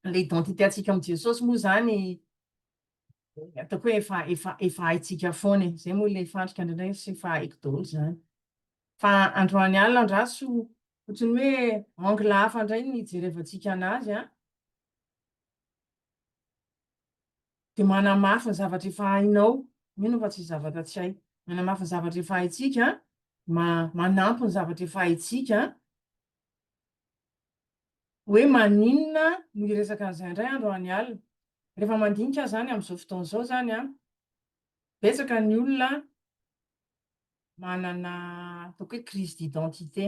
Ilay identité antsika amin'i Jesosy moa izany ataoko hoe efa efa efa haintsika foana e. Izay moa ilay fandrika indraindray sy efa haiko daholo izany. Fa androany alina andraso ohatran'ny hoe angle hafa indray ny hijerevantsika anazy an. Dia manamafy ny zavatra efa hainao, mino aho fa tsy zavatra tsy hay. Manamafy ny zavatra efa haintsika, manampy ny zavatra efa haintsika. Hoe maninona no hiresaka an'izay indray androany alina? Rehefa mandinika aho izany amin'izao fotoana izao izany an, betsaka ny olona manana ataoko hoe crise d'identité.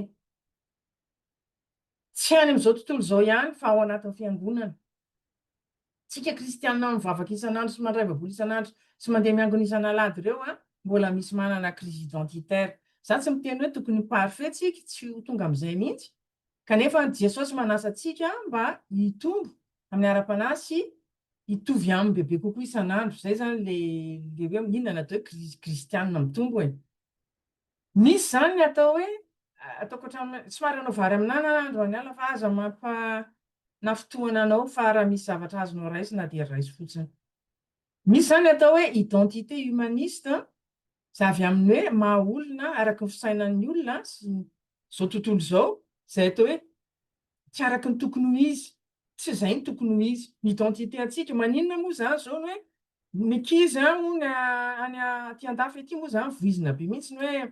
Tsy any amin'izao tontolo izao ihany fa ao anatin'ny fiangonana. Tsika kristianina mivavaka isan'andro sy mandray baiboly isan'andro sy mandeha miangona isan'alahady ireo an, mbola misy manana crise identitaire. Za tsy miteny hoe tokony ho parfait tsika, tsy ho tonga amin'izay mihitsy, kanefa Jesosy manasa antsika mba hitombo amin'ny ara-panahy sy hitovy aminy bebe kokoa isan'andro. Zay zany le le hoe inona no atao hoe crise kristianina mitombo e. Misy izany ny atao hoe, ataoko hatramin'ny, somary hanao vary amin'anana aho androany alina fa aza mampanafintohina anao fa raha misy zavatra azonao raisina dia raiso fotsiny. Misy izany ny atao hoe identité humaniste, izay avy amin'ny hoe maha olona araka ny fisainan'ny olona sy izao tontolo izao, izay atao hoe tsy araka ny tokony ho izy, tsy izay no tokony ho izy. Ny identité antsika, maninona moa izany izao ny hoe ny ankizy hono any aty andafy aty moa izany voizina be mihitsy ny hoe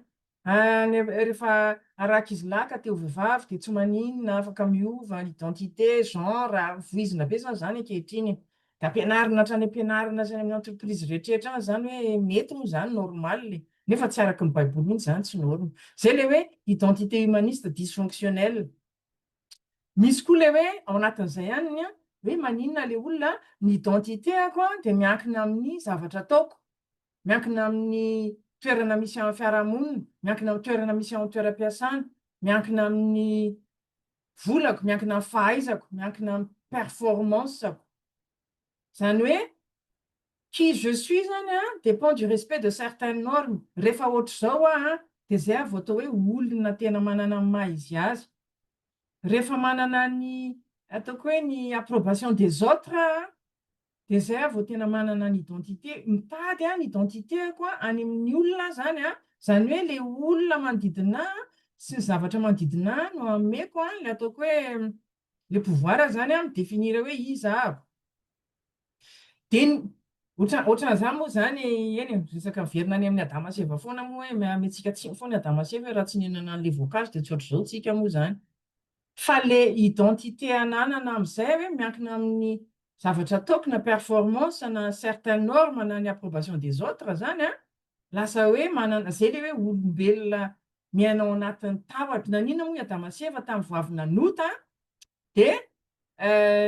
any rehefa arak'izy lahy ka te ho vehivavy dia tsy maninona afaka miova ny identité, genre, voizina be izany izany ankehitriny e. Dia ampianarina hatrany am-pianarana sy any amin'ny entreprise rehetrarehetra any izany hoe mety moa izany, normal e. Nefa tsy araka ny baiboly mihitsy izany, tsy norme. Izay ilay hoe identité humaniste dysfonctionnelle. Misy koa ilay hoe ao anatin'izay ihany ny hoe maninona ilay olona, ny identité-ako dia miankina amin'ny zavatra ataoko, miankina amin'ny toerana misy ao amin'ny fiarahamonina, miankina amin'ny toerana misy ao amin'ny toeram-piasana, miankina amin'ny volako, miankina amin'ny fahaizako, miankina amin'ny performance-ko. Izany hoe qui je suis zany an dépend du respect de certaines normes, rehefa ohatr'izao aho an dia izay aho vao atao hoe olona tena manana ny maha izy azy, rehefa manana ny ataoko hoe ny approbation des autres aho an dia izay aho vao tena manana ny identité, mitady aho ny identité-ko any amin'ny olona aho zany an, izany hoe ilay olona manodidina ahy sy ny zavatra manodidina ahy no ameko an ilay ataoko hoe le pouvoir zany an mi-definir hoe iza aho. Dia ohatra ohatran'izany moa izany eny e, resaka miverina any amin'i Adama sy Eva foana moa hoe amentsika tsiny foana i Adama sy Eva hoe raha tsy nihinana an'ilay voankazo dia tsy ohatr'izao tsika moa izany. Fa le identité ananana amin'izay hoe miankina amin'ny zavatra ataoko na performance na certaines normes na ny approbation des autres izany an, lasa hoe manana, izay ilay hoe olombelona miaina ao anatin'ny tahotra. Naninona moa i Adama sy Eva tamin'ny vao avy nanota dia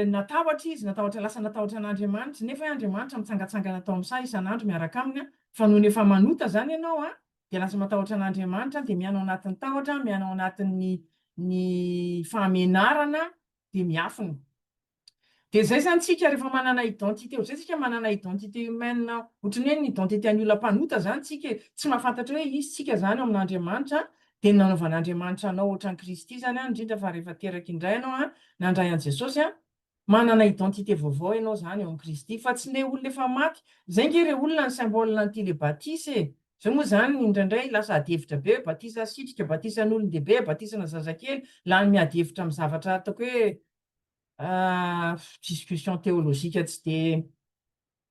natahotra izy, natahotra, lasa natahotra an'Andriamanitra, nefa hoe Andriamanitra mitsangantsangana tao amin'ny saha isan'andro miaraka aminy, fa nony efa manota izany ianao an, dia lasa matahotra an'Andriamanitra, dia miaina ao anatin'ny tahotra, miaina ao anatin'ny ny fahamenarana, dia miafina. Dia izay izany tsika rehefa manana identité, ohatr'izay tsika manana identité humaine, ohatran'ny hoe ny identité an'ny olona mpanota izany tsika e, tsy mahafantatra hoe iza tsika izany ao amin'Andriamanitra, dia ny nanaovan'Andriamanitra anao ohatran'i Kristy izany an, indrindra fa rehefa teraka indray ianao an, nandray an'i Jesosy an, manana identité vaovao ianao izany ao amin'i Kristy, fa tsy ilay olona efa maty, izay ange re olona ny symbole an'ity le batisa e, izao moa izany indraindray lasa ady hevitra be hoe batisa asitrika, batisan'olon-dehibe, batisana zazakely, lany miady hevitra amin'ny zavatra ataoko hoe discussion théologique tsy dia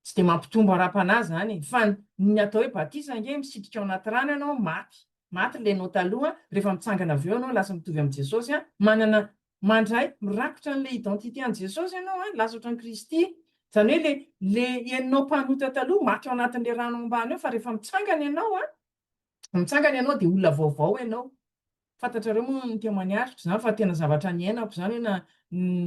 tsy dia mampitombo ara-panahy izany e! Fa ny atao hoe batisa ange misitrika ao anaty rano ianao maty, maty ilay ianao taloha, rehefa mitsangana avy eo ianao lasa mitovy amin'i Jesosy an, manana mandray, mirakotra an'ilay identité an'i Jesosy ianao an, lasa ohatran'i Kristy, izany hoe le le ianao mpanota taloha maty ao anatin'ilay rano ambany ao fa rehefa mitsangana ianao an, mitsangana ianao dia olona vaovao ianao. Fantatrareo moa ny témoignage-ko izany fa tena zavatra niainako izany hoe na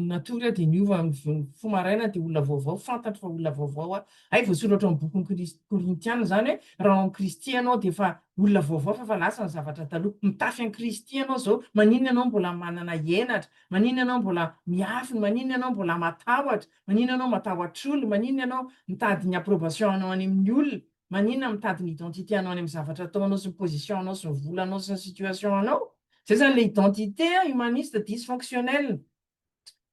natory aho dia niova nifoha maraina dia olona vaovao, fantatro fa olona vaovao aho. Hay voasoratra ao amin'ny bokin'ny Koris- Korintiana izany hoe raha ao amin'i Kristy ianao dia efa olona vaovao fa efa lasa ny zavatra taloha. Mitafy an'i Kristy ianao izao, maninona ianao mbola manana henatra, maninona ianao mbola miafina, maninona ianao mbola matahotra, maninona ianao matahotr'olona, maninona ianao mitady ny approbation anao any amin'ny olona. Maninona mitady ny identité anao any amin'ny zavatra ataonao sy ny position anao sy ny volanao sy ny situation anao? Zay zany le identité humaniste dysfonctionnel.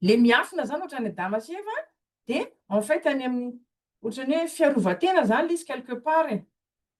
Le miafina zany ohatran'ny Adama sy Eva dia en fait any amin'ny ohatran'ny hoe fiarovan-tena zany le izy quelque part e.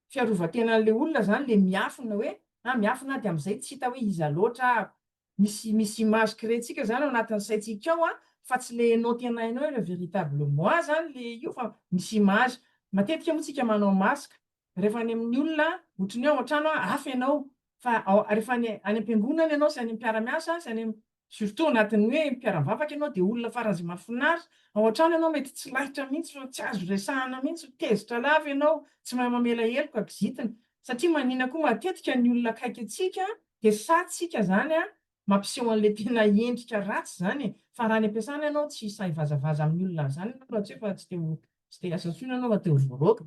Fiarovan-tenan'le olona zany le miafina hoe ah miafina aho dia amin'izay tsy hita hoe iza loatra aho. Misy misy image créer-tsika zany ao anatin'ny saintsika ao an, fa tsy le enao tena hainao hoe le véritable moi zany le io fa misy image. Matetika moa tsika manao masque, rehefa any amin'ny olona ohatran'ny hoe ao an-trano an hafa ianao, fa ao rehefa any any am-piangonana ianao sy any amin'ny mpiara-miasa sy any surtout anatin'ny hoe mpiara-mivavaka ianao dia olona faran'izay mahafinaritra, ao an-trano ianao mety tsy laitra mihitsy fa tsy azo resahana mihitsy, tezitra lava ianao, tsy mahay mamela heloka, kizitina. Satria manina koa matetika ny olona akaiky antsika dia sahy tsika zany an mampiseho an'ilay tena endrika ratsy zany e! Fa raha any am-piasana ianao tsy sahy hivazavaza amin'ny olona an'izany ianao raha tsy hoe fa tsy te ho tsy te hiasa intsony ianao fa te ho voaroaka.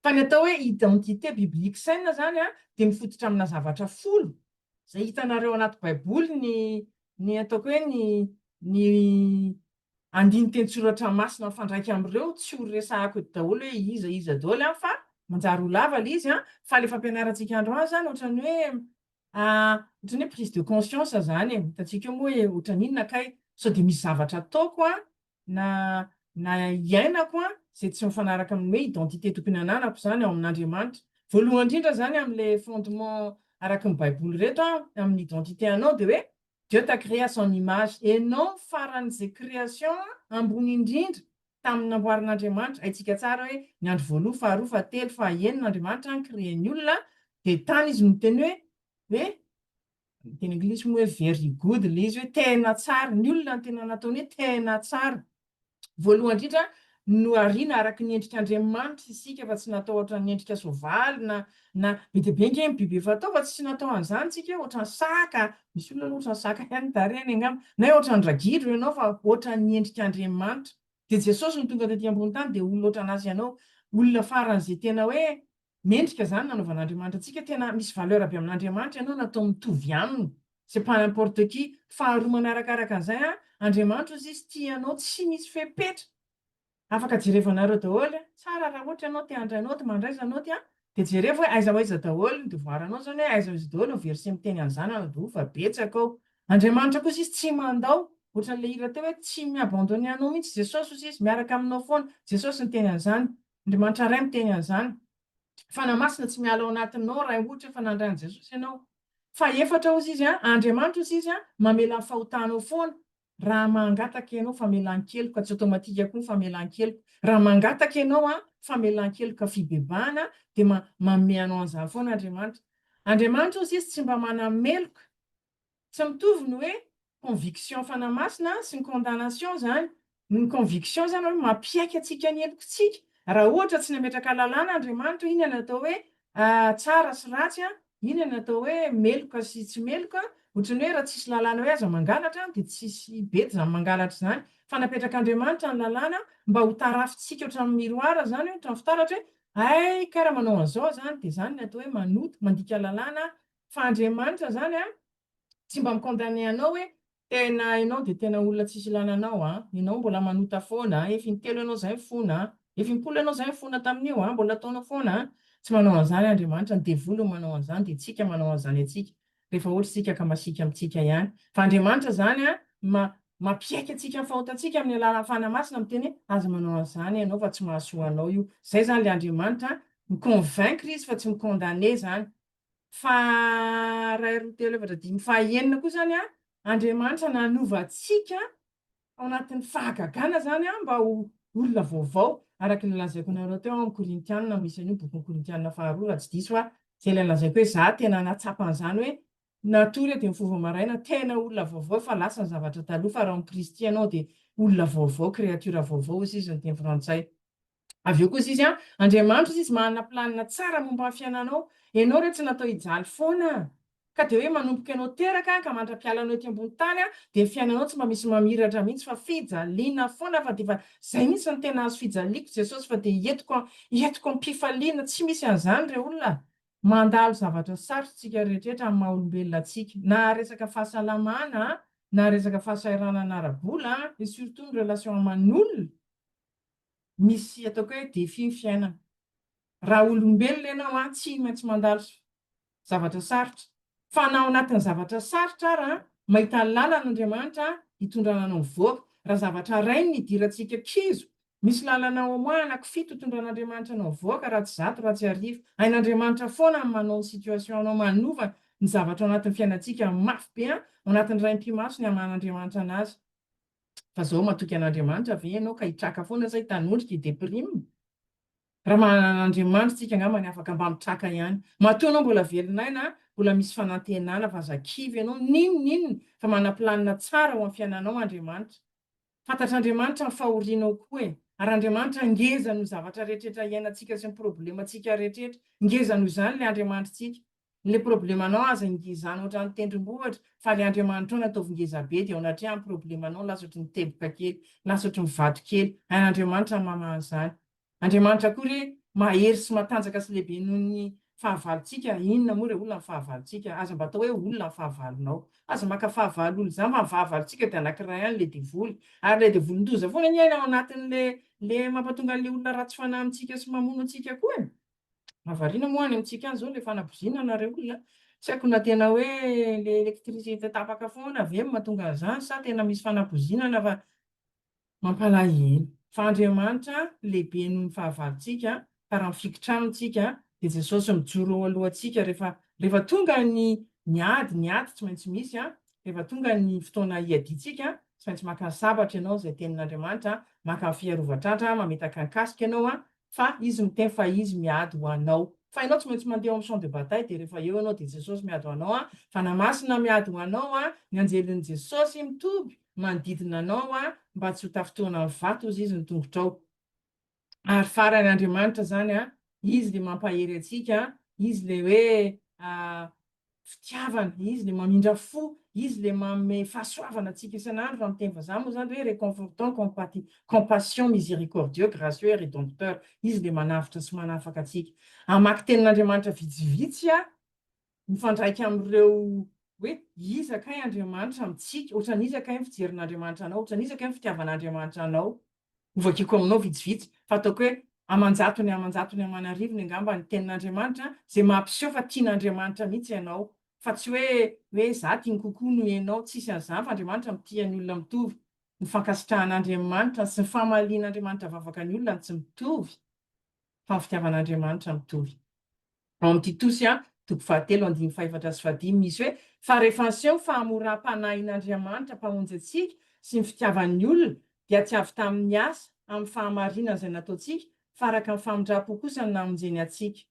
Fa ny atao hoe identité biblique saine zany an dia mifototra amina zavatra folo izay hitanareo anaty baiboly ny ny ataoko hoe ny ny Andinin-teny-tsoratra masina mifandraika amin'ireo tsy ho resahako eto daholo hoe iza iza daholo an fa manjary ho lava ilay izy an, fa ilay fampianarantsika androany izany ohatran'ny hoe ohatran'ny hoe prise de conscience izany e, hitantsika eo moa hoe ohatran'ny inona kay, sao dia misy zavatra ataoko an na na iainako an izay tsy mifanaraka amin'ny hoe identité tokony hananako izany ao amin'Andriamanitra. Voalohany indrindra izany amin'ilay fondement araky ny baiboly ireto an, amin'ny identité anao dia hoe Dieu t'a créé à son image, enao faran'izay création ambony indrindra tamin'ny namboarin'Andriamanitra, haintsika tsara hoe ny andro voaloha, faharoa, fahatelo, fahaenina Andriamanitra ni-créer ny olona dia tany izy niteny hoe hoe amin'ny teny anglisy moa hoe very good ilay izy hoe tena tsara, ny olona no tena nataony hoe tena tsara. Voalohany indrindra, nohariana araka ny endrik'Andriamanitra isika fa tsy natao ohatran'ny endrika soavaly na na be dia be ange ny biby efa atao fa tsy natao an'izany isika hoe ohatran'ny saka, misy olona aloha ohatran'ny saka ihany ny tarehiny angamba, na hoe ohatran'ny ragidro ianao fa ohatran'ny endrik'Andriamanitra. Dia Jesosy no tonga tety ambony tany dia olona ohatran'azy ianao, olona faran'izay tena hoe Mendrika izany nanaovan'Andriamanitra antsika, tena misy valeur be amin'Andriamanitra ianao natao mitovy aminy, c'est pas n'importe qui, faharoa manarakaraka an'izay an, Andriamanitra ozy izy tia anao tsy misy fepetra, afaka jerevanareo daholo, tsara raha ohatra ianao te handray naoty mandraisa naoty an, dia jerevo hoe aiza ho aiza daholo ny devoir anao zany hoe aiza ho aiza daholo ny verset miteny an'izany an, fa betsaka ao, Andriamanitra kosa izy tsy mandao, ohatran'ilay hira teo hoe tsy mi-abandonner anao mihitsy Jesosy ozy izy, miaraka aminao foana, Jesosy niteny an'izany, Andriamanitra Ray miteny an'izany. Fanahy Masina tsy miala ao anatinao raha ohatra efa nandray an'i Jesosy ianao. Fahefatra hozy izy, Andriamanitra hozy izy mamela ny fahotanao foana raha mangataka ianao famelan-keloka, tsy automatique koa ny famelan-keloka. Raha mangataka ianao famelan-keloka fibebahana dia manome anao an'izany foana Andriamanitra. Andriamanitra hozy izy tsy mba manameloka. Tsy mitovy ny hoe conviction fanahy masina sy ny condamnation zany. Ny conviction zany hoe mampiaiky antsika ny helokintsika. Raha ohatra tsy nametraka lalàna Andriamanitra, inona ny atao hoe tsara sy ratsy, inona ny atao hoe meloka sy tsy meloka, ohatran'ny hoe raha tsisy lalàna hoe aza mangalatra dia tsisy bedy izany mangalatra izany. Fa napetrak'Andriamanitra ny lalàna mba ho tarafintsika ohatran'ny miroir izany, ohatran'ny fitaratra hoe hay kay raha manao an'izao izany dia izany ny atao hoe manota, mandika lalàna Fa Andriamanitra zany an, tsy mba mi-condamner anao hoe tena ianao dia tena olona tsisy ilana anao an, ianao mbola manota foana an, efa intelo ianao zay nifona an, efa impolo ianao zay nifona tamin'io an, mbola ataonao foana an. Tsy manao an'izany Andriamanitra, ny devoly no manao an'izany dia tsika manao an'izany antsika, rehefa ohatra isika ka masiaka amintsika ihany. Fa Andriamanitra zany an, ma, mampiaiky antsika ny fahotantsika amin'ny alalan'ny Fanahy Masina miteny hoe aza manao an'izany ianao fa tsy mahasoa anao io. Zay zany le Andriamanitra, mi-convaincre izy fa tsy mi-condamner zany. Faha iray, roa, telo, efatra, dimy, faha enina koa izany an, Andriamanitra nanova antsika ao anatin'ny fahagagana izany an, mba ho olona vaovao, araka ilay lazaiko anareo teo ao amin'ny Korintiana, misy an'io bokin'ny Korintiana faharoa raha tsy diso aho, izay ilay lazaiko hoe izaho tena nahatsapa an'izany hoe natory aho dia nifoha vao maraina, tena olona vaovao, efa lasa ny zavatra taloha fa raha ao amin'i Kristy ianao dia olona vaovao, créature vaovao hozy izy ny teny frantsay. Avy eo kosa izy an, Andriamanitra ozy izy manana planina tsara momba ny fiainanao. Ianao re tsy natao hijaly foana. Ka dia hoe manomboka ianao teraka ka mandra-pialanao ety ambony tany an, dia ny fiainanao tsy mba misy mamiratra mihitsy fa fijaliana foana fa dia efa zay mihitsy no tena hazo fijaliako Jesosy fa dia entiko entiko am-pifaliana, tsy misy an'izany re olona a. Mandalo zavatra sarotra tsika rehetra amin'ny maha olombelona antsika, na resaka fahasalamana na resaka fahasahiranana ara-bola et surtout ny relation aman'olona. Misy ataoko hoe défi ny fiainana. Raha olombelona ianao an, tsy maintsy mandalo zavatra sarotra. Fa na ao anatin'ny zavatra sarotra ara an, Mahita lalana Andriamanitra hitondrana anao mivoaka. Raha zavatra rainy ny hidirantsika kizo, misy lalana au moins anaky fito hitondran'Andriamanitra anao mivoaka raha tsy zato raha tsy arivo. Hain'Andriamanitra foana ny manao ny situation anao manova ny zavatra ao anatin'ny fiainantsika. Mafy be an, ao anatin'ny raim-pimaso ny hamahan'Andriamanitra anazy. Fa zao matoky an'Andriamanitra ve ianao ka hitraka foana sa hitanondrika hi-deprime? Raha manana an'Andriamanitra tsika angamba ny afaka mba mitraka ihany. Matoa ianao mbola velon'aina, mbola misy fanantenana fa aza kivy ianao n'inon'inona fa manam-planina tsara ho amin'ny fiainanao Andriamanitra. Fantatr'Andriamanitra ny fahorianao koa e! Ary Andriamanitra ngeza noho zavatra rehetrretra iainantsika sy ny problemantsika rehetrretra. Ngeza noho izany ilay Andriamanitritsika. Ilay problemanao aza ngezana ohatran'ny tendrombohitra fa ilay Andriamanitrao no ataovy ngeza be dia ao anatrehan'ny problemanao lasa ohatry ny teboka kely, lasa ohatry ny vato kely. Hain'Andriamanitra ny mamaha an'izany. Andriamanitra koa re mahery sy matanjaka sy lehibe noho ny fahavalontsika, inona moa re olona ny fahavalontsika? Aza mba atao hoe olona ny fahavalonao. Aza maka fahavalo olona izany fa ny fahavalontsika dia anankiray ihany ilay devoly. Ary ilay devolin-doza foana anie any ao anatin'ilay ilay mampatonga an'ilay olona ratsy fanahy amintsika sy mamono antsika koa e. Mahavariana moa any amintsika any izao ilay fanapoizinana re olona a! Tsy haiko na tena hoe ilay électricité tapaka foana ve no mahatonga an'izany sa tena misy fanapoizinana fa mampalahelo. Fa Andriamanitra lehibe noho ny fahavalontsika ka raha mifikitra aminy tsika dia Jesosy mijoro eo alohantsika rehefa rehefa tonga ny ny ady, ny ady tsy maintsy misy an, rehefa tonga ny fotoana hiadiantsika tsy maintsy maka ny sabatra ianao izay tenin'Andriamanitra, maka ny fiarovan-tratra, mametaka ny casque ianao an, Fa izy miteny fa izy miady ho anao. Fa ianao tsy maintsy mandeha ao amin'ny champ de bataille dia rehefa eo ianao dia Jesosy miady ho anao an, Fanahy Masina miady ho anao an, ny anjelin'i Jesosy mitoby manodidina anao an, mba tsy ho tafintohina amin'ny vato hozy izy ny tongotrao. Ary farany Andriamanitra izany an, Izy ilay mampahery antsika an, Izy ilay hoe fitiavana, izy le mamindra fo, izy le manome fahasoavana antsika isan'andro, raha miteny vazaha moa zany hoe réconfortant, compati, compassion, miséricordieux, gracieux et rédempteur, izy le manavotra sy manafaka antsika. Hamaky tenin'Andriamanitra vitsivitsy aho mifandraika amin'ireo hoe iza kay Andriamanitra amintsika, ohatran'iza kay ny fijerin'Andriamanitra anao, ohatran'iza kay ny fitiavan'Andriamanitra anao. Hovakiko aminao vitsivitsy, fa ataoko hoe aman-jatony aman-jatony aman'arivony angamba ny tenin'Andriamanitra izay mampiseho fa tian'Andriamanitra mihitsy ianao, fa tsy hoe hoe za tiany kokoa noho ianao, tsisy an'izany fa Andriamanitra mitia ny olona mitovy, ny fankasitrahan'Andriamanitra sy ny famalian'Andriamanitra vavaka ny olona no tsy mitovy fa ny fitiavan'Andriamanitra mitovy. Ao amin'ny Titosy a, toko fahatelo, andininy fahefatra sy fahadimy, misy hoe, Fa rehefa niseho ny fahamoram-panahin'Andriamanitra Mpamonjy antsika sy ny fitiavany ny olona, dia tsy avy tamin'ny asa amin'ny fahamarinana izay nataontsika, fa araka ny famindram-po kosa no namonjeny antsika.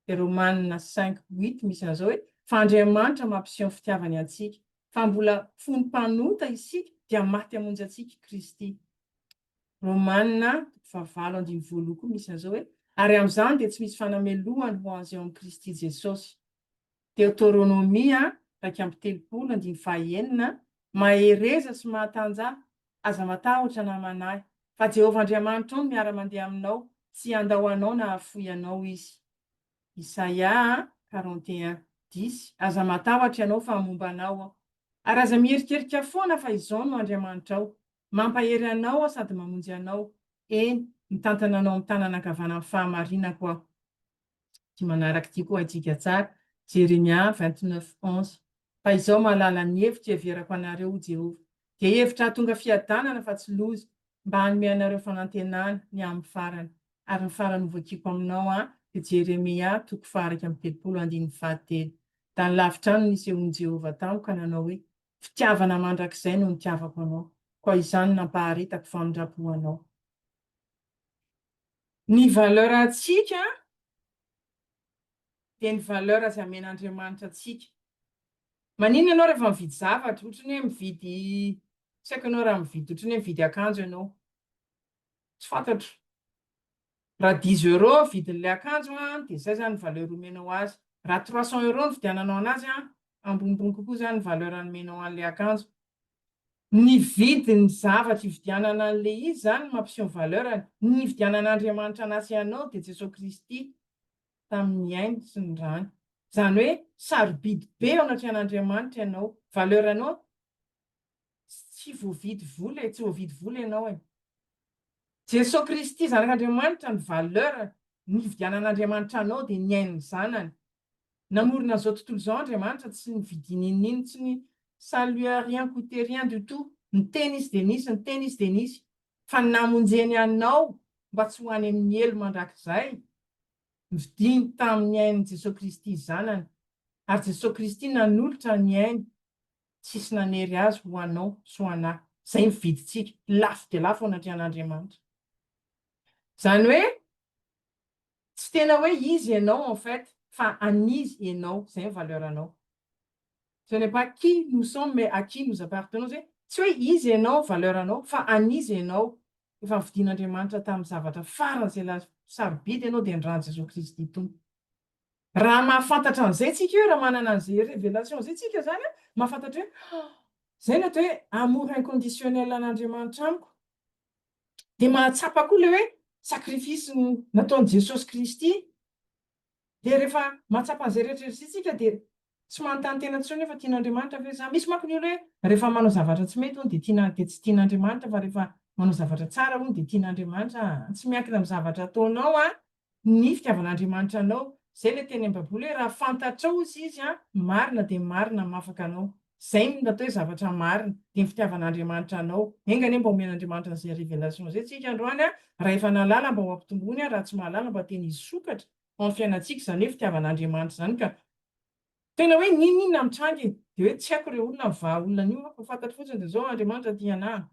Dia Romana cinq, huit misy an'izao hoe, Fa Andriamanitra mampiseho ny fitiavany antsika, fa mbola fony mpanota isika, dia maty hamonjy antsika i Kristy. Romana toko fahavalo andininy voalohany koa misy an'izao hoe, Ary amin'izany dia tsy misy fanamelohana ho an'izay ao amin'i Kristy Jesosy. Deoteronomia 31 andininy fahaenina, Mahereza sy mahatanjaha, aza matahotra na manahy, fa Jehovah Andriamanitrao no miara-mandeha aminao, tsy handao anao na hahafoy anao Izy. Isaia 41, dix, Aza matahotra ianao fa momba anao Aho. Ary aza miherikerika foana fa Izaho no Andriamanitrao. Mampahery anao aho sady mamonjy anao, eny, mitantana anao amin'ny tanana ankavanan'ny fahamarinako aho. Ity manaraka ity koa haintsika tsara, Jeremia 29, 11, Fa izao mahalala ny hevitro iheverako anareo, hoy Jehovah, dia hevitra hahatonga fiadanana fa tsy loza, mba hanome anareo fanantenana ny amin'ny farany. Ary ny farany hovakiko aminao an, dia Jeremia toko faha-31 andininy fahatelo. Tany lavitra any no nisehoan'i Jehovah tamiko ka nanao hoe, Fitiavana mandrakizay no nitiavako anao, koa izany nampaharetako famindram-po anao. Ny valeur antsika dia ny valeur izay amen'Andriamanitra antsika. Maninona ianao rehefa mividy zavatra, ohatran'ny hoe mividy, tsy haiko ianao raha mividy, ohatran'ny hoe mividy akanjo ianao, tsy fantatro. Raha dix euros vidin'ilay akanjo an, dia izay izany ny valeur omenao azy. Raha trois cents euros no vidiananao anazy an, ambonimbony kokoa izany ny valeur nomenao an'ilay akanjo. Ny vidin'ny zavatra ividianana an'ilay izy izany no mampiseho ny valeur-ny. Ny nividianan'Andriamanitra anasy anao dia Jesoa Kristy tamin'ny ainy sy ny rany. Izany hoe sarobidy be eo anatrehan'Andriamanitra ianao. Valeur-nao tsy voavidy vola e, tsy voavidy vola ianao e. Jesoa Kristy Zanak'Andriamanitra ny valeur nividianan'Andriamanitra anao dia ny ain'ny zanany. Namorona an'izao tontolo izao Andriamanitra tsy nividy n'inon'inona, tsy ny ça lui a rien coûté, rien du tout, niteny izy dia nisy, niteny izy dia nisy, fa ny namonjeny anao mba tsy ho any amin'ny helo mandrakizay, novidiany tamin'ny ain'i Jesoa Kristy Zanany, ary Jesoa Kristy nanolotra ny ainy, tsisy nanery azy ho anao sy ho anah, izay ny vidintsika, lafo dia lafo ao anatrehan'Andriamanitra. Izany hoe tsy tena hoe izy ianao en fait fa an'izy ianao, izay ny valeur anao. Ce n'est pas qui nous sommes mais à qui nous appartenons, izay tsy hoe izy ianao valeur anao fa an'izy ianao, efa novidian'Andriamanitra tamin'ny zavatra faran'izay la sarobidy ianao dia ny ran'i Jesoa Kristy Tompo. Raha mahafantatra an'izay tsika hoe raha manana an'izay révélation izay tsika izany an, mahafantatra hoe izay no atao hoe amour inconditionnel an'Andriamanitra amiko. Dia mahatsapa koa ilay hoe sacrifice nataon'i Jesosy Kristy. Dia rehefa mahatsapa an'izay rehetra izay tsika dia tsy manontany tena intsony hoe fa tian'Andriamanitra ve za? Misy manko ny olona hoe rehefa manao zavatra tsy mety hono dia tiana dia tsy tian'Andriamanitra fa rehefa manao zavatra tsara hono dia tian'Andriamanitra. Tsy miankina amin'ny zavatra ataonao an! ny fitiavan'Andriamanitra anao. Zay le teny am baiboly hoe raha fantatrao ozy izy an, marina dia marina mafaka anao. Zay no atao hoe zavatra marina, dia ny fitiavan'Andriamanitra anao. Enga anie mba omen'Andriamanitra an'izay révélation zay tsika androany an, raha efa nahalala mba ho ampitomboiny an, raha tsy mahalala mba tena hisokatra ao am fiainantsika izany hoe fitiavan'Andriamanitra izany ka. Tena hoe n'inon'inona mitranga e, dia hoe tsy haiko re olona ny vahaolana an'io fa fantatro fotsiny dia zao Andriamanitra tia anah.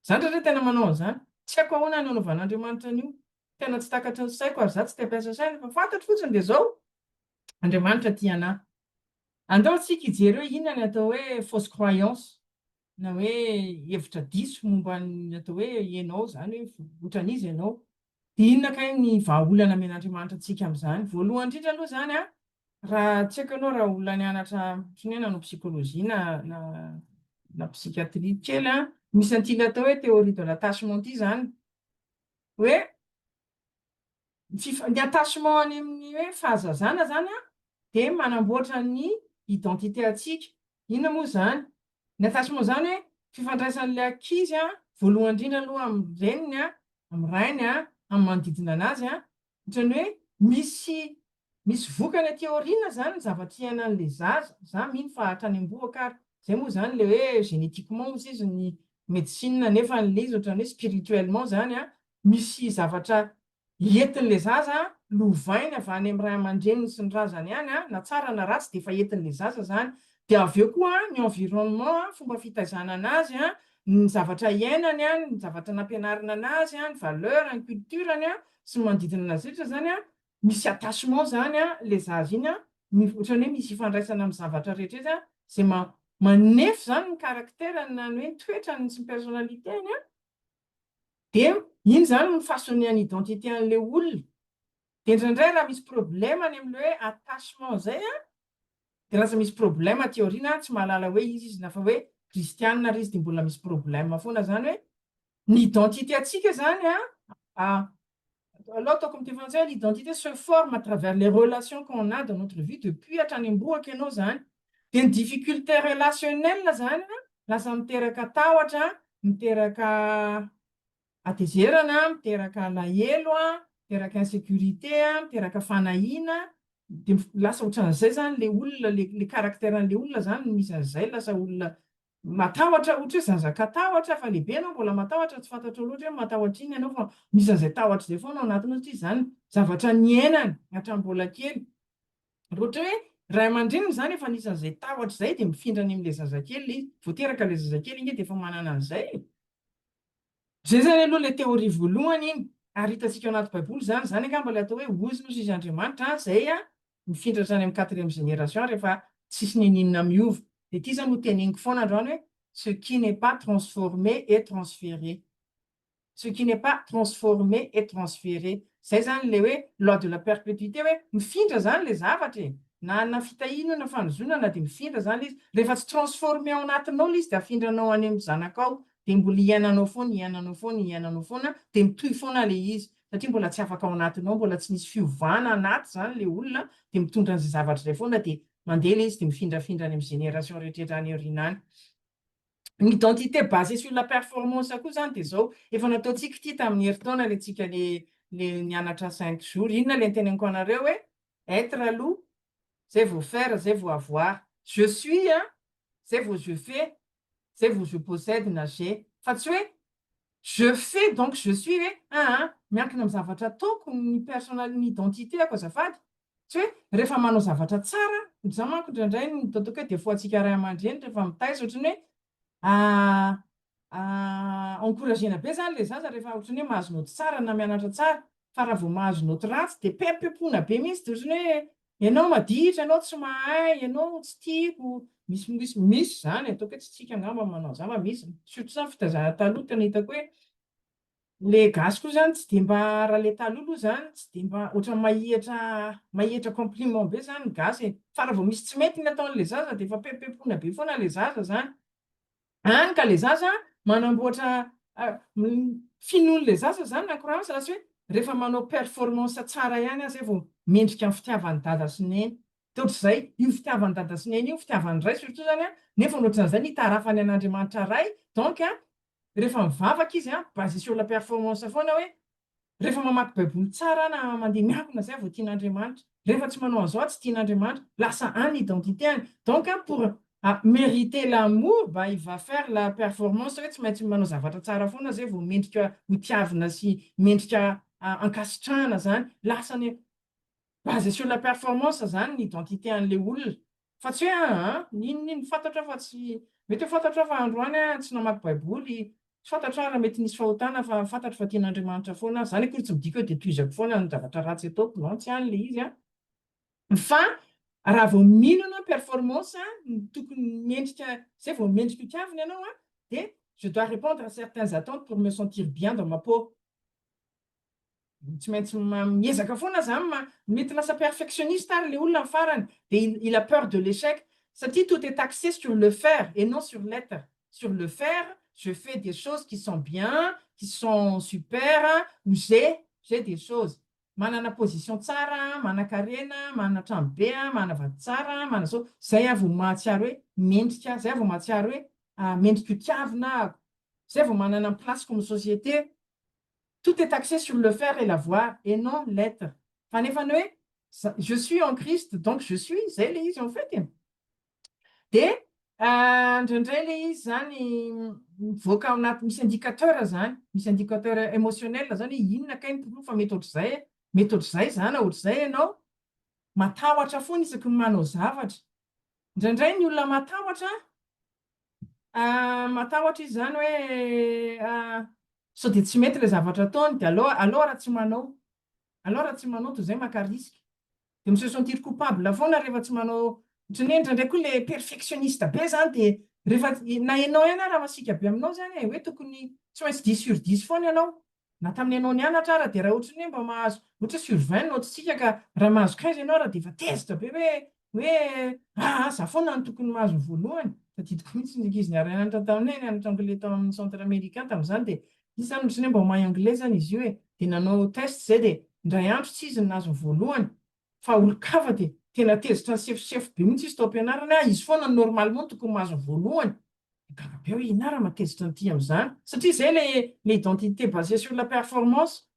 Za indraindray tena manao an'izany. Tsy haiko ahoana ny anaovan'Andriamanitra an'io. Tena tsy takatry ny saiko ary za tsy te hampiasa saina fa fantatro fotsiny dia zao, Andriamanitra tia anah. Andao tsika hijery hoe inona ny atao hoe fausse croyance na hoe hevitra diso momba ny atao hoe ianao izany hoe ohatran'iza ianao. Dia inona kay ny vahaolana amen'Andriamanitra antsika amin'izany? Voalohany indrindra aloha izany an, raha tsy haiko ianao raha olona nianatra ohatran'ny hoe nanao psychologie na na na psychiatrie kely an, misy an'ity ilay atao hoe théorie de l'attachement ity izany. Hoe ny fifa- ny attachement any amin'ny hoe fahazazana izany an, dia manamboatra ny identité antsika. Inona moa izany? Ny attachement izany hoe fifandraisan'ilay ankizy an, voalohany indrindra aloha amin'ny reniny an, amin'ny rainy an, amin'ny manodidina anazy an, ohatran'ny hoe misy misy vokany aty aoriana izany ny zavatra iainan'ilay zaza, za mino fa hatrany am-bohoka ary, izay moa izany ilay hoe génétiquement hozy izy ny médecine nefa ilay izy ohatran'ny hoe spirituellement izany an, misy zavatra Entin'ilay zaza, lovainy avy any amin'ny ray aman-dreniny sy ny razany any, na tsara na ratsy dia efa entin'ilay zaza izany. Dia avy eo koa ny environnement, fomba fitaizana anazy, ny zavatra iainany, ny zavatra nampianarina anazy, ny valeur, ny culture-ny sy ny manodidina anazy rehetra izany, misy attachement izany ilay zaza iny, ohatran'ny hoe misy ifandraisana amin'ny zavatra rehetra rehetra izay manefy izany ny caractère-ny na ny hoe ny toetrany sy ny personnalité-ny. Dia iny izany no mi-façonner ny identité an'ilay olona. Dia indraindray raha misy problème any amin'ilay hoe attachement izay an, dia lasa misy problème aty aoriana, tsy mahalala hoe iza izy na fa hoe kristianina ary izy dia mbola misy problème foana izany hoe ny identité antsika izany an, aleo ataoko amin'ny teny frantsay hoe l'identité se forme à travers les relations qu'on a dans notre vie depuis hatrany am-bohoka ianao izany. Dia ny difficulté relationnelle izany lasa miteraka tahotra, miteraka hatezerana, miteraka alahelo, miteraka insécurité, miteraka fanahiana, dia lasa ohatran'izay izany ilay olona, ilay caractère an'ilay olona izany no misy an'izay, lasa olona Matahotra ohatra hoe zaza katahotra fa lehibe ianao mbola matahotra tsy fantatrao loatra hoe matahotra inona ianao fa misy an'izay tahotra izay foana ao anatinao satria izany zavatra niainany hatramin'ny mbola kely. Raha ohatra hoe ray aman-dreniny izany efa nisy an'izay tahotra izay dia mifindra any amin'ilay zazakely ilay izy, vao teraka ilay zazakely ange dia efa manana an'izay e. Izay izany aloha ilay théorie voalohany iny ary hitantsika ao anaty baiboly izany, izany angamba ilay atao hoe ozona hozy izy Andriamanitra izay mifindra hatrany amin'ny quatrième génération rehefa tsisy n'inon'inona miova. Dia ity izany no teneniko foana androany hoe ce qui n'est pas transformé est transféré. Ce qui n'est pas transformé est transféré. Izay izany ilay hoe loi de la perpétuité hoe mifindra izany ilay zavatra e. Na na fitahiana io na fanozonana dia mifindra izany ilay izy. Rehefa tsy transformé ao anatinao ilay izy dia afindranao any amin'ny zanakao. Dia mbola iainanao foana, iainanao foana, iainanao foana, dia mitohy foana ilay izy. Satria mbola tsy afaka ao anatinao, mbola tsy nisy fiovana anaty izany ilay olona, dia mitondra an'izay zavatra izay foana, dia mandeha ilay izy dia mifindrafindra any amin'ny génération rehetrarehetra any aoriana any. Ny identité basée sur la performance koa izany dia izao, efa nataontsika ity tamin'ny herintaona ilay tsika le le nianatra cinq jours, inona ilay noteneniko anareo hoe être aloha, zay vao faire, zay vao avoir. Je suis an, zay vao je fais, zay vao je possède na j'ai. Fa tsy hoe je fais donc je suis hoe aa miankina amin'ny zavatra ataoko ny personnel, ny identité-ako azafady. Tsy hoe rehefa manao zavatra tsara, za manko indraindray ny ataoko hoe défaut antsika ray aman-dreny rehefa mitaiza, ohatran'ny hoe encouragena be zany le zaza rehefa ohatran'ny hoe mahazo note tsara na mianatra tsara, fa raha vao mahazo note ratsy de pempempona be mihitsy, de ohatran'ny hoe ianao maditra, ianao tsy mahay, ianao tsy tiako. Misy zany, ataoko hoe tsy tsika angamba manao an'izany fa misy, surtout zany fitaizana taloha tena hitako hoe le gasy koa zany tsy de mba, raha le taloha aloha zany tsy de mba ohatran'ny mahihatra compliment be zany ny gasy e, fa raha vao misy tsy mety ny ataon'le zaza de efa pempempona be foana le zaza zany. Hany ka le zaza manamboatra finoan'le zaza zany na croyance lasa hoe rehefa manao performance tsara ihany aho zay vao mendrika ny fitiavan'ny dada sy neny. De ohatr'izay io fitiavan'ny dada sy neny io, fitiavan'ny ray surtout zany an, nefa ohatran'izay ny itarafany an'Andriamanitra ray, donc rehefa mivavaka izy an, basé sur la performance foana hoe rehefa mamaky baiboly tsara na mandeha miangona zay vao tian'Andriamanitra, rehefa tsy manao an'izao tsy tian'Andriamanitra, lasa any identité any. Donc pour mériter l'amour, bah il va faire la performance hoe tsy maintsy manao zavatra tsara foana zay vao mendrika ho tiavina sy mendrika ankasitrahana zany. Lasa ny basé sur la performance zany ny identité an'le olona, fa tsy hoe aa n'inon'ino fantatro aho fa tsy mety hoe fantatro aho fa androany aho tsy namaky baiboly, tsy fantatro aho raha mety nisy fahotana, fa fantatro fa tian'Andriamanitra foana zany akory tsy midika hoe de tohizako foana ny zavatra ratsy ataoko, non, tsy any le izy an. Fa raha vao mino anao performance ny tokony mendrika zay vao mendrika ho tiavina ianao an, de je dois répondre à certaines attentes pour me sentir bien dans ma peau. Tsy maintsy miezaka foana zany, mety lasa perfectionniste ary le olona ny farany, de il a peur de l'échec satria tout est axé sur le faire et non sur l'être. Sur le faire, je fais des choses qui sont bien, qui sont super, ou j'ai des choses, manana position tsara, manan-karena, manana trano be, manana vady tsara, manana zao, zay aho vao mahatsiaro hoe mendrika, zay aho vao mahatsiaro hoe mendrika ho tiavina ahako, zay vao manana ny place comme société. Tout est axé sur le faire et l'avoir et non l'être. Fa nefany hoe je suis en Christ donc je suis, zay le izy en fait. De indraindray le izy zany mivoaka ao anaty, misy indicateur zany, misy indicateur émotionnel zany hoe inona kay ny porofo fa mety ohatr'izay, mety ohatr'izay zany, ohatr'izay ianao matahotra foana isaky ny manao zavatra. Indraindray ny olona matahotra, matahotra izy zany hoe sao de tsy mety le zavatra ataony, de aleo raha tsy manao, aleo raha tsy manao toy izay maka risque, de mi-se sentir coupable foana rehefa tsy manao. Ohatran'ny hoe indraindray koa le perfectionniste be zany, de rehefa na ianao ihany raha masiaka be aminao zany e, hoe tokony tsy maintsy 10 sur 10 foana ianao, na tamin'ny ianao nianatra ara, de raha ohatran'ny hoe mba mahazo ohatra hoe sur 20 note-tsika ka raha mahazo 15 ianao raha de efa tezitra be hoe za foana no tokony mahazo ny voalohany. Tadidiko mihitsy ny ankizy niara-nianatra taminay, nianatra anglais tao amin'ny centre américain tamin'izany, de izy zany ohatran'ny hoe mba mahay anglais zany izy io e, de nanao test zay, de indray andro tsy izy no nahazo ny voalohany fa olon-kafa, de tena tezitra nisefosefo be mihitsy izy tao am-pianarana, izy foana normalement tokony mahazo ny voalohany. Gaga be hoe ina raha mahatezitra an'ity amin'izany, satria zay le identité basée sur la performance,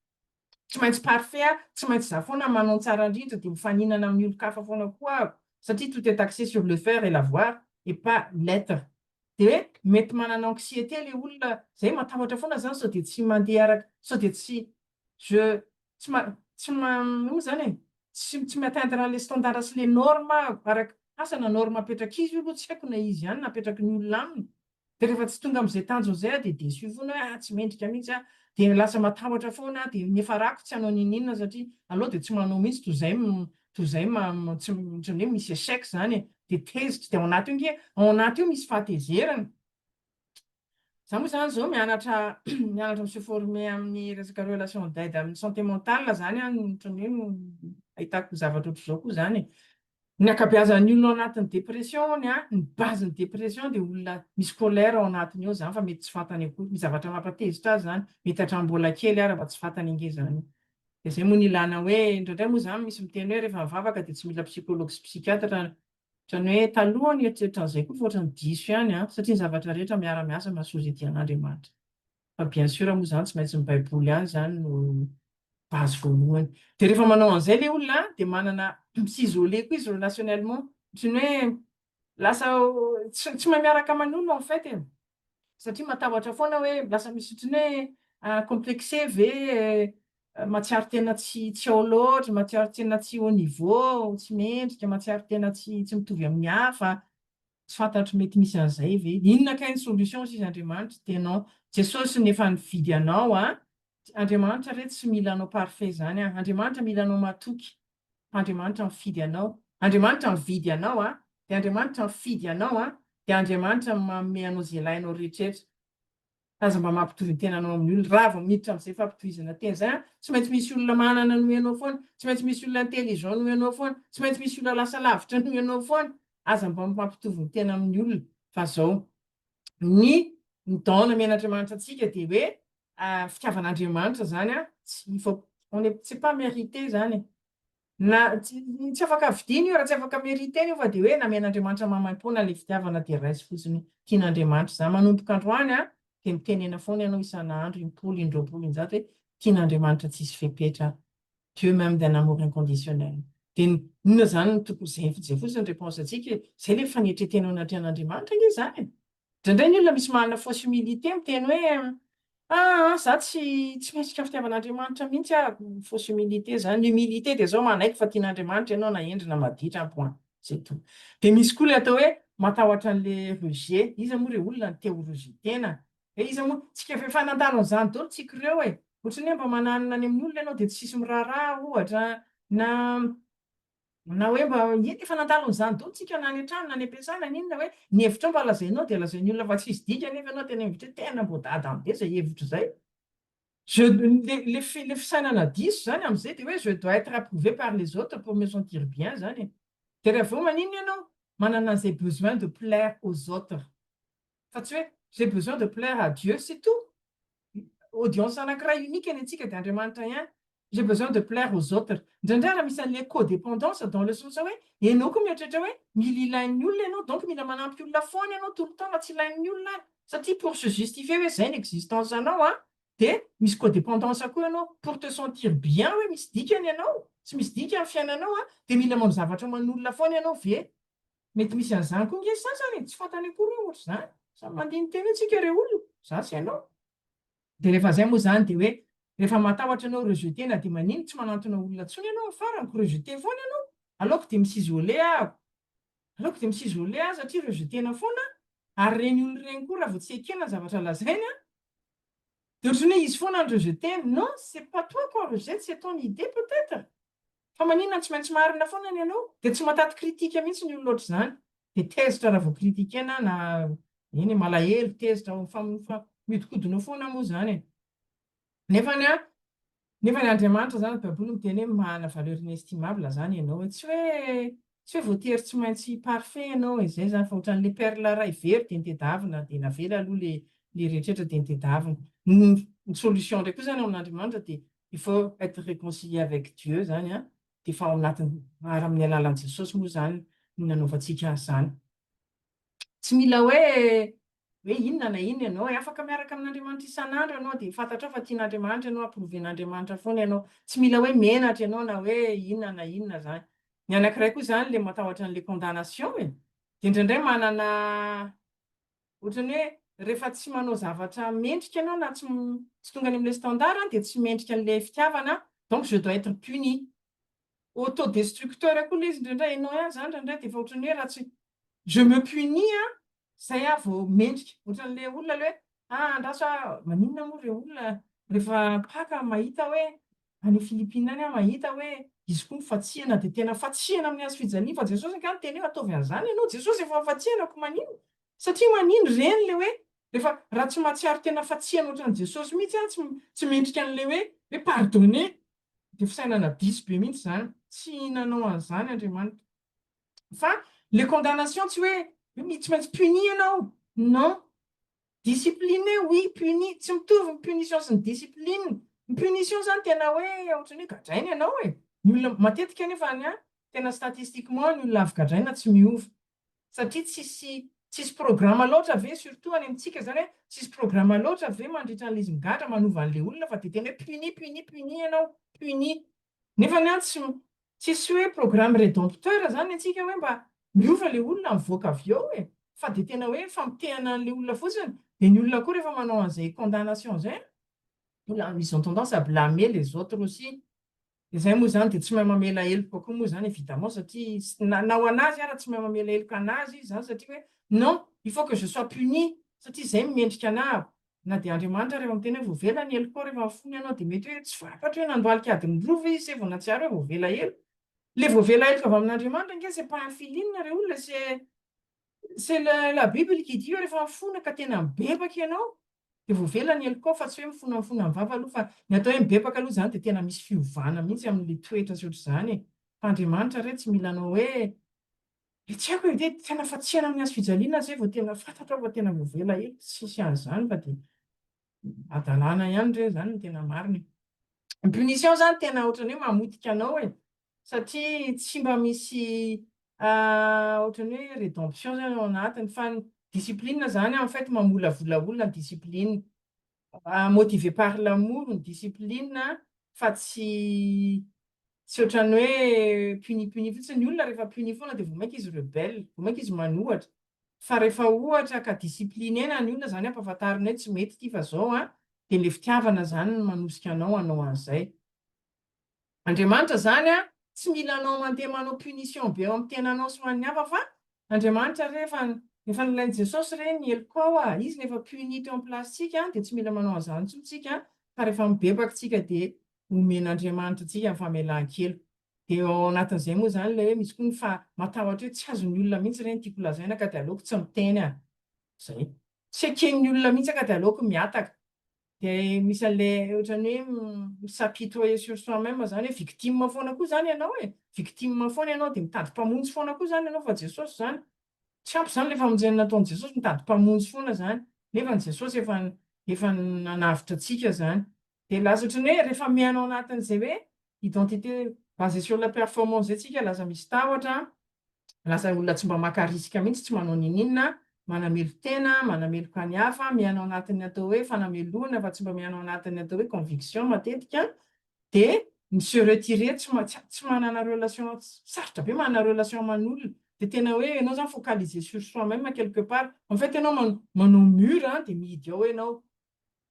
tsy maintsy parfait, tsy maintsy za foana manao ny tsara indrindra, de mifaninana amin'ny olon-kafa foana koa aho satria tout est axé sur le faire et l'avoir et pas l'être. De hoe mety manana anxiété le olona zay, matahotra foana zany sao de tsy mandeha araka, sao de tsy je tsy ma tsy ma ino zany e, tsy mi-atteindre le standard sy le norme araka asa na norme apetraka izy io aloha tsy haiko na izy ihany napetraky ny olona aminy, de rehefa tsy tonga am'izay tanjona zay aho de déçu foana hoe tsy mendrika mihitsy aho, de lasa matahotra foana, de nefa rako tsy hanao n'inon'inona satria aleo de tsy manao mihitsy toy izay tsy ohatran'ny hoe misy échec zany e, de tezitra, de ao anaty io nge, ao anaty io misy fahatezerana. Za moa zany zao mianatra mi-se former amin'ny resaka relation d'aide amin'ny santé mentale zany an, ohatran'ny hoe ahitako zavatra ohatr'izao koa zany e. Ny ankabeazan'ny olona ao anatin'ny dépression ny a, ny base-n'ny dépression de olona misy colère ao anatiny ao zany fa mety tsy fantany akory, misy zavatra mampatezitra azy zany, mety hatramin'ny mbola kely ara fa tsy fantany ange zany. De zay moa ny ilana hoe indraindray moa zany misy miteny hoe rehefa mivavaka de tsy mila psychologue sy psychiatre, ohatran'ny hoe taloha nieritreritra an'izay koa fa ohatran'ny diso ihany an, satria ny zavatra rehetra miara-miasa mahasoa izay tian'Andriamanitra. Fa bien sûr moa zany tsy maintsy ny baiboly ihany zany no base voalohany. De rehefa manao an'izay le olona de manana mi-s'isoler koa izy relationnellement, ohatran'ny hoe Lasa tsy tsy mahay miaraka aman'olona en fait e. Satria matahotra foana hoe lasa misy ohatran'ny hoe complexé ve, mahatsiaro tena tsy tsy ao loatra, mahatsiaro tena tsy haut niveau, tsy mendrika, mahatsiaro tena tsy tsy mitovy amin'ny hafa. Tsy fantatro mety misy an'izay ve? Inona kay ny solution hozy izy Andriamanitra dia non Jesosy no efa nividy anao a! Andriamanitra re tsy mila anao parfait zany a! Andriamanitra mila anao matoky fa Andriamanitra mifidy anao, Andriamanitra mividy anao a! Dia Andriamanitra mifidy anao a! Dia Andriamanitra manome anao ze ilainao rehetrretra. Aza mba mampitovy ny tenanao amin'ny olona. Raha vao miditra amin'izay fampitohizana tena izay an, tsy maintsy misy olona manana noho ianao foana, tsy maintsy misy olona intelligent noho ianao foana, tsy maintsy misy olona lasa lavitra noho ianao foana. Aza mba mampitovy ny tena amin'ny olona. Fa izao, ny ny don nomen'Andriamanitra antsika dia hoe fitiavan'Andriamanitra izany an, tsy il faut, on est, c'est pas mérité izany e. Na tsy afaka vidiana io raha tsy afaka mériter io fa dia hoe namen'Andriamanitra maimaimpoana ilay fitiavana dia raiso fotsiny tian'Andriamanitra izany. Manomboka androany an, dia mitenena foana ianao isan'andro, impolo, indroapolo, injato hoe tian'Andriamanitra tsisy fepetra aho. Dieu m'aime d'un amour inconditionnel. Dia inona izany no tokony, izay izay fotsiny ny réponse antsika e. Izay ilay fanetren-tena eo anatrehan'Andriamanitra ange izany e. Indraindray ny olona misy manana fausse humilité miteny hoe aa za tsy tsy mendrika ny fitiavan'Andriamanitra mihitsy aho, fausse humilité zany, ny humilité dia zao manaiky fa tian'Andriamanitra ianao na hendry na maditra point, c'est tout. Dia misy koa ilay atao hoe matahotra an'le rejet, iza moa re olona no te ho rejeter-na? Hoe iza moa, tsika efa nandalo an'izany daholo tsika ireo e, ohatran'ny hoe mba mananona any amin'ny olona ianao dia tsisy miraharaha ohatra na Na hoe mba eny efa nandalo an'izany daholo tsika na any an-trano na any am-piasana na inona hoe ny hevitrao mba lazainao dia lazain'ny olona fa tsisy dikany nefa ianao tena hevitra hoe tena mbô dadany be izay hevitra izay. Je le le le fisainana diso izany amin'izay dia hoe je dois être approuvé par les autres pour me sentir bien izany e. Dia raha vao maninona ianao manana an'izay besoin de plaire aux autres fa tsy hoe j'ai besoin de plaire à Dieu c'est tout. Audience anankiray unique ny antsika dia Andriamanitra ihany. J'ai besoin de plaire aux autres. Indraindray ary misy an'ilay codépendance dans le sens hoe ianao koa mieritreritra hoe mila ilain'ny olona ianao donc mila manampy olona foana ianao tout le temps fa tsy ilain'ny olona ary satria pour se justifier hoe izay ny existence anao an dia misy codépendance koa ianao pour te sentir bien hoe misy dikany ianao sy misy dikany ny fiainanao an dia mila manao zavatra aman'olona foana ianao ve? Mety misy an'izany koa nge sasany e, tsy fantany akory hoe ohatr'izany. Samy mandini-tena eo tsika re olona, za sy ianao. Dia rehefa izay moa izany dia hoe rehefa matahotra anao rejeter-na dia manino tsy manantona olona intsony ianao amin'ny farany ko rejeter foana ianao, aleoko dia mi-s'isoler aho, aleoko dia mi-s'isoler aho satria rejeter-na foana aho, ary ireny olona ireny koa raha vao tsy ekena ny zavatra lazainy an, dia ohatran'ny hoe izy foana no rejeter-na, non c'est pas toi qu'on rejette c'est ton idée peut-être. Fa maninona no tsy maintsy marina foana ny anao? Dia tsy mahataty critique mihitsy ny olona ohatr'izany. Dia tezitra raha vao critiquer-na na eny e, malahelo, tezitra, mifa mihodinkodina eo foana moa izany e. Nefany an, nefany Andriamanitra izany, Baiboly miteny hoe manana valeur inestimable izany ianao e. Tsy hoe tsy hoe voatery tsy maintsy parfait ianao e, izay izany fa ohatran'ilay perle iray very dia notedavina dia navela aloha ilay ilay rehetrarehetra dia notedavina. Ny solution indray koa izany ao amin'Andriamanitra dia Il faut être réconcilié avec Dieu zany an, dia efa ao anatin'ny, ary amin'ny alalan'i Jesosy moa izany no nanaovantsika an'izany. Tsy mila hoe hoe inona na inona ianao e, afaka miaraka amin'Andriamanitra isan'andro ianao dia fantatrao fa tian'Andriamanitra ianao, approuver-n'Andriamanitra foana ianao. Tsy mila hoe menatra ianao na hoe inona na inona izany. Ny anankiray koa izany ilay matahotra an'ilay condamnation e, dia indraindray manana Ohatran'ny hoe rehefa tsy manao zavatra mendrika ianao na tsy tsy tonga any amin'ilay standard dia tsy mendrika an'ilay fitiavana donc je dois être puni. Autodestructeur koa ilay izy indraindray, ianao ihany izany indraindray dia efa ohatran'ny hoe raha tsy je me punis an, izay aho vao mendrika. Ohatran'ilay olona ilay hoe ah andraso aho, maninona moa ireo olona rehefa Paka mahita hoe any Philippines any aho mahita hoe izy koa mifatsihana dia tena fatsihana amin'ny hazo fijaliana fa Jesosy angaha niteny hoe ataovy an'izany ianao, Jesosy efa mifatsihana koa maninona? Satria manino ireny le hoe rehefa raha tsy mahatsiaro tena fatsihana ohatran'i Jesosy mihitsy aho tsy tsy mendrika an'le hoe hoe pardonner dia fisainana diso be mihitsy izany, tsy nanao an'izany Andriamanitra fa le condamnation tsy hoe hoe tsy maintsy puni ianao, non, Discipliné oui, puni, tsy mitovy ny punition sy ny discipline, ny punition zany tena hoe ohatran'ny hoe gadraina ianao e, ny olona, matetika anefa any an, tena statistiquement ny olona avy gadraina tsy miova, satria tsisy tsisy programme loatra ve surtout any amintsika zany hoe tsisy programme loatra ve mandritra an'ilay izy migadra manova an'ilay olona fa dia tena hoe puni puni puni ianao, puni, nefa ny an tsy tsisy hoe programme rédempteur zany ny antsika hoe mba. Miova ilay olona mivoaka avy eo e! Fa dia tena hoe famotehana an'ilay olona fotsiny. Dia ny olona koa rehefa manao an'izay condamnation izay, ils ont tendance à blâmer les autres aussi. Dia izay moa izany dia tsy mahay mamela heloka koa moa izany évidemment satria na na ho an'azy ara tsy mahay mamela heloka an'azy izy izany satria hoe non, il faut que je sois puni satria izay no mendrika anah. Na dia Andriamanitra rehefa miteny hoe voavela ny helokao rehefa mifona ianao dia mety hoe tsy fantatro hoe nandohalika adiny roa ve izy zay vao nahatsiaro hoe voavela heloka. Le voavela heloka avy amin'Andriamanitra ange c'est pas un feeling ry olona c'est c'est le la bible qui dit hoe rehefa mifona ka tena mibebaka ianao dia voavela ny helokao fa tsy hoe mifona mifona amin'ny vava aloha fa ny atao hoe mibebaka aloha izany dia tena misy fiovana mihitsy amin'ilay toetra sy ohatr'izany e! Fa Andriamanitra re tsy mila anao hoe e tsy haiko e dia tena fatsihana amin'ny hazo fijaliana zay vao tena fantatro aho fa tena voavela heloka, tsisy an'izany fa dia hadalana ihany re izany no tena marina e! Ny punition izany tena ohatran'ny hoe mamotika anao e! Satria tsy mba misy ohatran'ny hoe rédemption zany ao anatiny fa ny discipline zany en fait mamolavola olona ny discipline, motivé par l'amour ny discipline fa tsy tsy ohatran'ny hoe puni puni fotsiny, ny olona rehefa puni foana dia vao mainka izy rebelle, vao mainka izy manohatra, fa rehefa ohatra ka disciplinena ny olona zany ampahafantarina hoe tsy mety ity fa zao an, dia le fitiavana zany no manosika anao hanao an'izay. Andriamanitra zany an, tsy mila anao mandeha manao punition be eo amin'ny tenanao sy ho an'ny hafa fa Andriamanitra re efa efa nolain'i Jesosy re ny helokao a, Izy no efa puni teo amin'ny place-tsika dia tsy mila manao an'izany intsony tsika fa rehefa mibebaka tsika dia omen'Andriamanitra antsika ny famelan-keloka. Dia ao anatin'izay moa izany ilay hoe misy koa ny fa matahotra hoe tsy azon'ny olona mihitsy re ny tiako lazaina ka dia aleoko tsy miteny a. Zay. Tsy eken'ny olona mihitsy ka dia aleoko mihataka. Dia misy an'ilay ohatran'ny hoe mi-s'apitoyer sur soi-même izany hoe victime foana koa izany ianao e! Victime foana ianao dia mitady mpamonjy foana koa izany ianao fa Jesosy izany, tsy ampy izany ilay famonjena nataon'i Jesosy, mitady mpamonjy foana izany, nefa ny Jesosy efa efa nanavotra antsika izany. Dia lasa ohatran'ny hoe rehefa miaina ao anatin'izay hoe identité basée sur la performance izay tsika lasa misy tahotra, Lasa olona tsy mba maka risque mihitsy, tsy manao n'inon'inona, manamelo-tena, manameloka ny hafa, miaina ao anatin'ny atao hoe fanamelohana fa tsy mba miaina ao anatin'ny atao hoe conviction matetika, dia mi-se retirer, tsy tsy manana relation, sarotra be manana relation aman'olona, dia tena hoe ianao izany focaliser sur soi-même quelque part, en fait ianao manao mur dia mihidy ao ianao,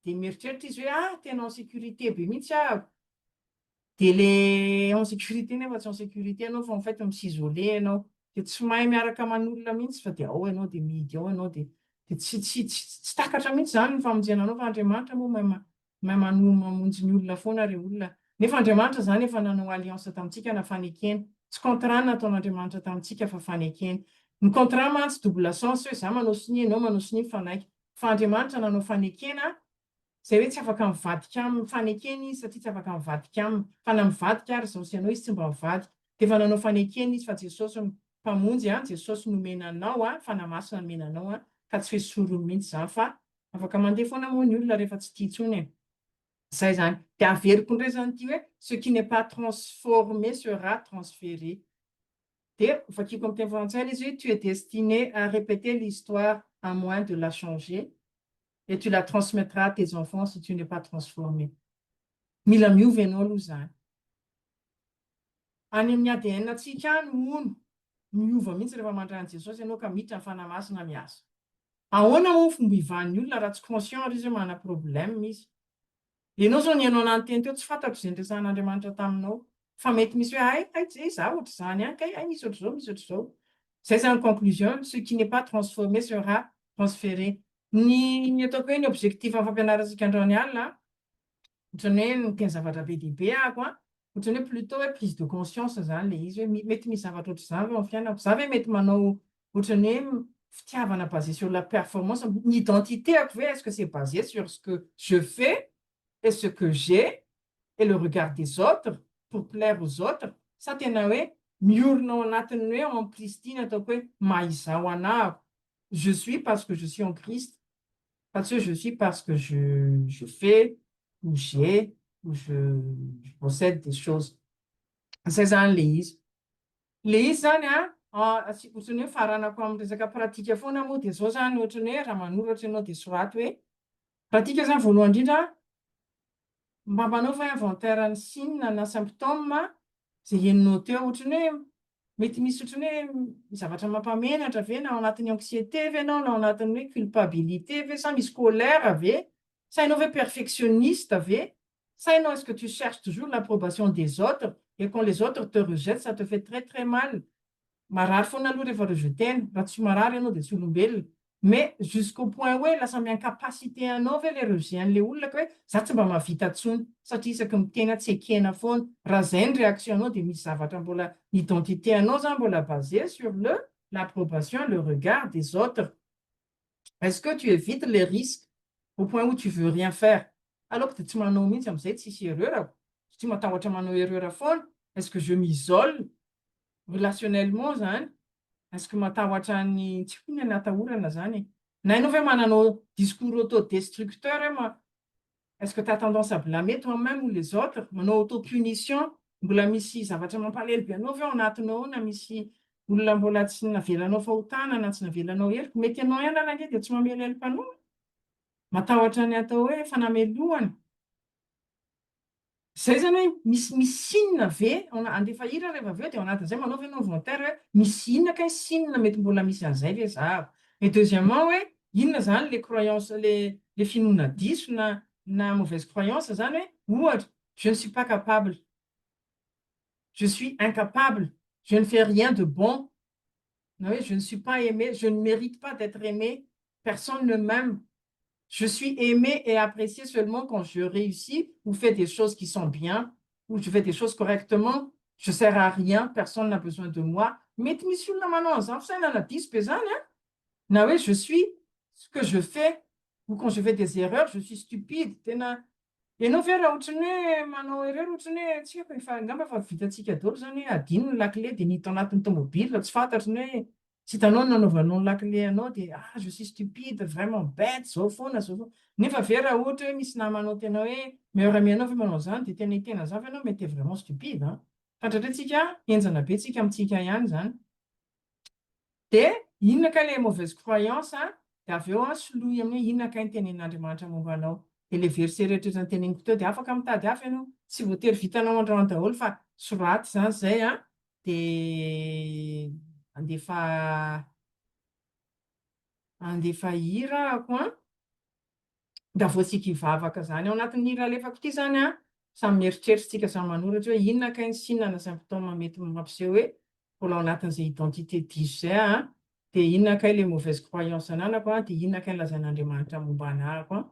dia mieritreritra izy hoe ah tena en sécurité be mihitsy aho, Dia le en sécurité nefa tsy en sécurité ianao fa en fait mi-s'isoler ianao. Dia tsy mahay miaraka aman'olona mihitsy fa dia ao ianao dia mihidy ao ianao dia dia tsy tsy tsy tsy takatra mihitsy izany ny famonjena anao fa Andriamanitra moa mahay mahay manohy mamonjy ny olona foana ry olona. Nefa Andriamanitra izany efa nanao alliance tamintsika na fanekena. Tsy contrat no nataon'Andriamanitra tamintsika fa fanekena. Ny contrat mantsy double sens hoe za manao sonia ianao manao sonia mifanaiky. Fa Andriamanitra nanao fanekena Izay hoe tsy afaka mivadika aminy fanekena izy satria tsy afaka mivadika aminy fa na mivadika ary izao sy ianao izy tsy mba mivadika dia efa nanao fanekena izy fa Jesosy no mpamonjy an, Jesosy nomena anao an, Fanahy Masina nomena anao an, ka tsy hoe sorony mihitsy izany fa afaka mandeha foana moa ny olona rehefa tsy tia intsony e. Izay izany. Dia averiko indray izany ity hoe ce qui n'est pas transformé sera transféré. Dia vakiko amin'ny teny frantsay ilay izy hoe tu es destiné à répéter l'histoire à moins de la changer. et tu la transmettras à tes enfants si tu n'es pas transformé. Mila miova ianao aloha izany. Any amin'ny ADN antsika any hono, miova mihitsy rehefa mandray an'i Jesosy ianao ka miditra ny Fanahy Masina miasa. Ahoana moa ny fomba ivan'ny olona raha tsy conscient ary izy hoe manana problème izy? Ianao izao nihaino anah niteny teo, tsy fantatro izay niresahan'Andriamanitra taminao, fa mety misy hoe hay, hay je, izaho ohatr'izany ihany kay, hay misy ohatr'izao, misy ohatr'izao. Izay izany conclusion, ce qui n'est pas transformé sera transféré. Ny ny ataoko hoe ny objectif amin'ny fampianarantsika androany alina, ohatran'ny hoe niteny zavatra be dia be ahako an, ohatran'ny hoe plutot hoe prise de conscience izany ilay izy hoe mety misy zavatra ohatr'izany ve ao amin'ny fiainako, za ve mety manao ohatran'ny hoe fitiavana basé sur la performance, ny identité-ako ve est-ce que c'est basé sur ce que je fais et ce que j'ai et le regard des autres pour plaire aux autres sa tena hoe miorina ao anatin'ny hoe en Kristy ny ataoko hoe maha izaho anahako, je suis parce que je suis en Christ fa tsy hoe je suis parce que je je fais ou j'ai ou je je possède des choses. Zay zany le izy. Le izy zany an, asiako ohatran'ny hoe faranako amin'ny resaka pratique foana moa dia zao zany ohatran'ny hoe raha manoratra ianao dia soraty hoe pratique zany voalohany indrindra mba manaova inventaire ny signe na symptôme izay henonao teo ohatran'ny hoe. Mety misy ohatran'ny hoe zavatra mampamenatra ve, na ao anatin'ny anxiété ve ianao, na ao anatin'ny hoe culpabilité ve, sa misy colère ve? Sa ianao ve perfectionniste ve? Sa ianao est-ce que tu cherches toujours l'approbation des autres et quand les autres te rejettent, ça te fait très très mal? Marary foana aloha rehefa rejeter-na, raha tsy marary ianao dia tsy olombelona. Mais jusqu'au point hoe lasa mi-incapacité anao ve le rejet an'le olona ka hoe za tsy mba mahavita intsony satria isaky ny miteny aho tsy ekena foana. Raha zay ny réaction anao dia misy zavatra mbola ny identité anao zany mbola basé sur le l'approbation, le regard des autres. Est-ce que tu évites les risques au point où tu veux rien faire? Aleoko dia tsy manao mihitsy amin'izay tsisy erreur-ko, satria matahotra manao erreur foana. Est-ce que je m'isole relationnellement zany? Est-ce que matahotra ny tsy haiko ny atahorana zany e. Na ianao ve mananao discours autodestructeur hoe est-ce que tu as tendance à blâmer toi-même ou les autres? Manao autopunition, mbola misy zavatra mampalahelo be anao ve ao anatinao ao na misy olona mbola tsy navelanao fahotana na tsy navelanao heloka? Mety ianao ihany ary ange dia tsy mamela heloka anao e. Matahotra ny atao hoe fanamelohana. Zay zany hoe misy inona ve, andefa hira rehefa avy eo dia ao anatin'izay manao ve ianao inventaire hoe misy inona kay signe mety mbola misy an'izay ve zahako? Et deuxièmement hoe inona zany le croyance, le finoana diso na mauvaise croyance zany hoe ohatra je ne suis pas capable, je suis incapable, je ne fais rien de bon, na hoe je ne suis pas aimé, je ne mérite pas d'être aimé, personne ne m'aime. Je suis aimé et apprécié seulement quand je réussis ou fais des choses qui sont bien, ou je fais des choses correctement. Je sers à rien, personne n'a besoin de moi. Mety misy olona manao an'izany fisainana diso be zany a. Na hoe je suis ce que je fais, ou quand je fais des erreurs, je suis stupide. Tena ianao ve raha ohatran'ny hoe manao erreur, ohatran'ny hoe tsy haiko, efa angamba fa vitantsika daholo zany hoe adino ny lakile dia niditra ao anatin'ny tomobile, tsy fantatry ny hoe tsy hitanao ny nanaovanao ny lakile anao, dia "ah, je suis stupide, vraiment bête", zao foana zao foana. Nefa ve raha ohatra hoe misy namanao tena hoe meilleur ami anao ve manao zany, dia tena hitena zany ve ianao? Mety vraiment stupide an. Fa indraindray tsika henjana be tsika amintsika ihany zany. Dia inona kay le mauvaise croyance a? Dia avy eo a soloy amin'ny hoe inona kay ny tenenin'Andriamanitra momba anao. Dia le verset rehetrarehetra noteneniko teo dia afaka mitady hafa ianao. Tsy voatery vitanao androany daholo fa soraty zany zay a. Dia andefa hira ako an. Da voatsika hivavaka zany. Ao anatin'ny hira alefako ity zany a, samy mieritreritra tsika, samy manoratra hoe inona kay ny signe na symptôme mety mampiseho hoe mbola ao anatin'izay identité diso zay a, dia inona kay le mauvaise croyance ananako a, dia inona kay ny lazain'Andriamanitra momba anahako a.